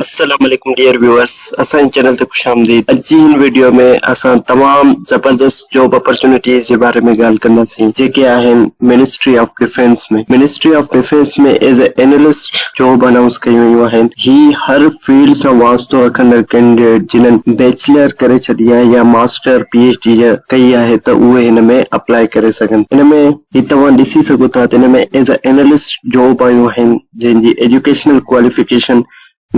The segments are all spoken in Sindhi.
السلام عليڪم ڊيئر ويوئرس اسان جي چينل تي خوش آمديد اڄ جي هن ويڊيو ۾ اسان تمام زبردست جاب اپرچونيٽيز جي باري ۾ ڳالهه ڪنداسين جيڪي آهن ministry of defence ۾ ministry of defence ۾ as a analyst job announce ڪيون ويون آهن هي هر فيلڊ سان واسطو رکندڙ ڪينڊيڊيٽ جنھن بيچلر ڪري ڇڏي آهي يا ماسٽر پي ايڇ ڊي ڪئي آهي ته اهي هن ۾ اپلائي ڪري سگهن ان ۾ هي توهان ڏسي سگهو ٿا ته ان ۾ ايز اي اينالسٽ جاب آيون آهن جنهن جي educational qualification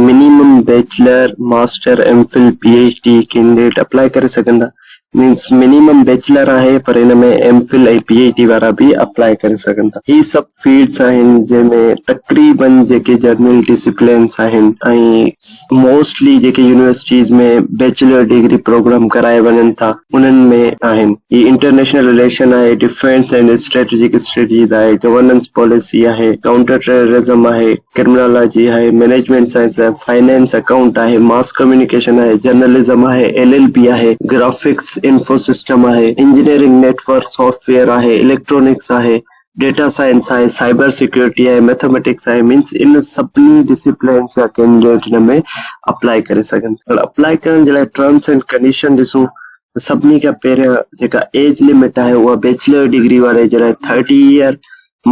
minimum bachelor, master, M Phil, P H D candidate apply ڪري سگهندا مينس منيمم بيچلر آهي پر ان ۾ M full ۽ P H D وارا به اپلائي ڪري سگهن ٿا. هي سڀ فيلڊس آهن جنهن ۾ تقريبن جيڪي جرنل ڊسيپلينس آهن ۽ موسٽلي جيڪي يونيورسٽيز ۾ بيچلر ڊگري پروگرام ڪرايا وڃن ٿا انهن ۾ آهن. هي انٽرنيشنل رليشن آهي، ڊفينس اينڊ اسٽريٽجڪ اسٽڊيز آهي، گورننس پاليسي آهي، ڪائونٽر ٽيررزم آهي، ڪرمنالاجي آهي، مئنيجمينٽ سائنس آهي، فائنانس اڪائونٽ آهي، ماس ڪميونيڪيشن آهي، جرنلزم آهي، ايل ايل بي آهي، گرافڪس انفو سسٽم آهي، engineering network software آهي، اليڪٽرانڪس آهي، ڊيٽا سائنس آهي، سائبر سيڪيورٽي آهي، ميٿاميٽڪس آهي مينس ان سڀني ڊسيپلينس جا ڪينڊيڊيٽ هن ۾ اپلائي ڪري سگهن ٿا. اپلائي ڪرڻ جي لاء ٽرمس اينڊ ڪنڊيشن ڏسون ته سڀني کان پهريان جيڪا ايج لمٽ آهي اها بيچلر ڊگري واري جي لاء thirty year,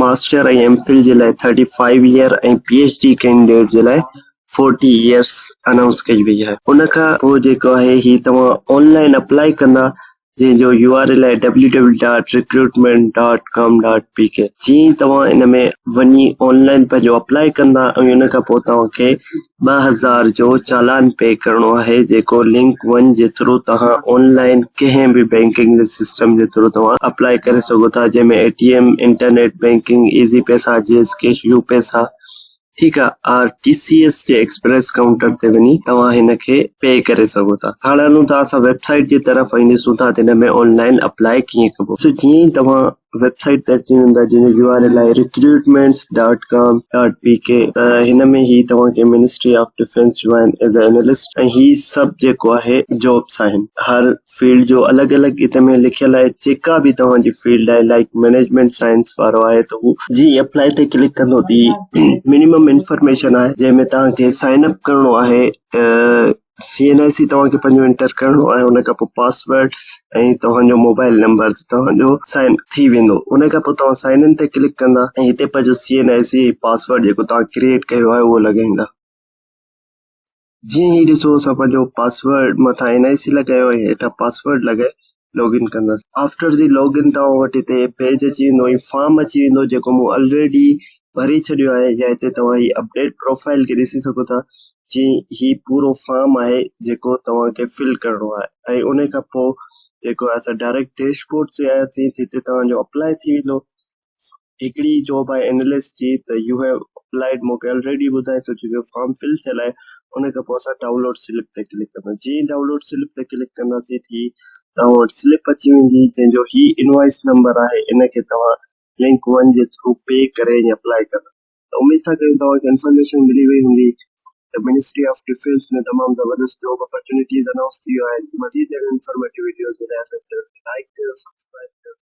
master ۽ M Phil جي لاء thirty five year ۽ P H D candidate جي لاء فورٽي ايئرس انائونس ڪئي وئي آهي. ان کان پوء جيڪو آهي هي توهان آن لائن اپلائي ڪندا جنهن جو يو آر ايل آهي W W dot recruitment dot com dot P K جيئن ئي توهان ان ۾ وڃي آن لائن پنهنجو اپلائي ڪندا ۽ ان کان پوء توهان کي 2000 جو چالان پي ڪرڻو آهي جيڪو لنڪ ون جي ٿرو توهان آن لائن ڪنهن به بينڪنگ جي سسٽم جي ٿرو توهان اپلائي ڪري سگهو ٿا جنهن ۾ A T M internet banking easy Paisa Jazz Cash U Paisa ٺيڪ آ آر ٽي سي ايس جي ايڪسپريس ڪائونٽر تي وڃي توهان هن کي پي ڪري سگهو ٿا. هاڻ هلون ٿا اسان ويب سائيٽ جي طرف ۽ ڏسون ٿا ته هن ۾ آن لائن اپلائي ڪيئن ڪبو. سو جيئن ئي توهان ويب سائيٽ تي اچي ويندا جنهن جو يو آر ايل آهي recruitments dot com dot P K ته هن ۾ هي توهان کي منسٽري آف ڊفينس جو آهن ايز اي اينالسٽ ۽ هي سڀ جيڪو آهي جابس آهن هر فيلڊ جو الڳ الڳ هتي ۾ لکيل آهي جيڪا به توهان جي فيلڊ آهي لائيڪ مئنيجمينٽ سائنس وارو آهي ته هو جي اپلائي تي ڪلڪ ڪندو ته منيمم انفارميشن آهي جنهن ۾ توهان کي سائن اپ ڪرڻو آهي سي اين آء سي توهان کي پنهنجو انٽر ڪرڻو آهي ان کان پوء پاسورڊ ۽ توهان جو موبائل نمبر توهان جو سائن ٿي ويندو ان کان پوء توهان سائن ان تي ڪلڪ ڪندا ۽ هتي پنهنجو سي اين آء سي پاسورڊ جيڪو توهان ڪريئيٽ ڪيو آهي اهو لڳائيندا. جيئن هي ڏسو اسان پنهنجو پاسورڊ مٿان اين آء سي لڳايو ۽ هيٺان پاسورڊ لڳائي لاگ ان ڪنداسين آفٽر the log in توهان وٽ هتي پيج اچي ويندو ۽ فارم اچي ويندو جيڪو مون الريڊي ڀري ڇڏيو آهي يا هتي توهان هي اپڊيٽ پروفائل کي ڏسي سگهو ٿا جي هي پورو فارم آهي جيڪو توهان کي فل ڪرڻو آهي ۽ ان کان پوء جيڪو اسان ڊائريڪٽ ڊيش بورڊ تي آياسين هتي توهان جو اپلائي ٿي ويندو هڪڙي جاب آهي اينالسٽ جي ته يو have applied مونکي الريڊي ٻڌائي ٿو جو فارم فل ٿيل آهي ان کان پوء اسان ڊائونلوڊ سلپ تي ڪلڪ ڪندا جيئن ڊائونلوڊ سلپ تي ڪلڪ ڪنداسين ٿي توهان وٽ سلپ اچي ويندي جنهن جو هي انوائس نمبر آهي ان کي توهان لنڪ ون جي ٿرو پي ڪري ۽ اپلائي ڪندا ته اميد ٿا ڪريون توهان کي انفارميشن ملي وئي هوندي ته منسٽري آف ڊفينس ۾ تمام زبردست جاب اپرچونيٽيز انائونس ٿي ويو آهن مزيد اهڙن انفارميٽو وڊيوز جي لاء اسان چينل کي لائڪ ڪيو سبسڪرائب ڪيو.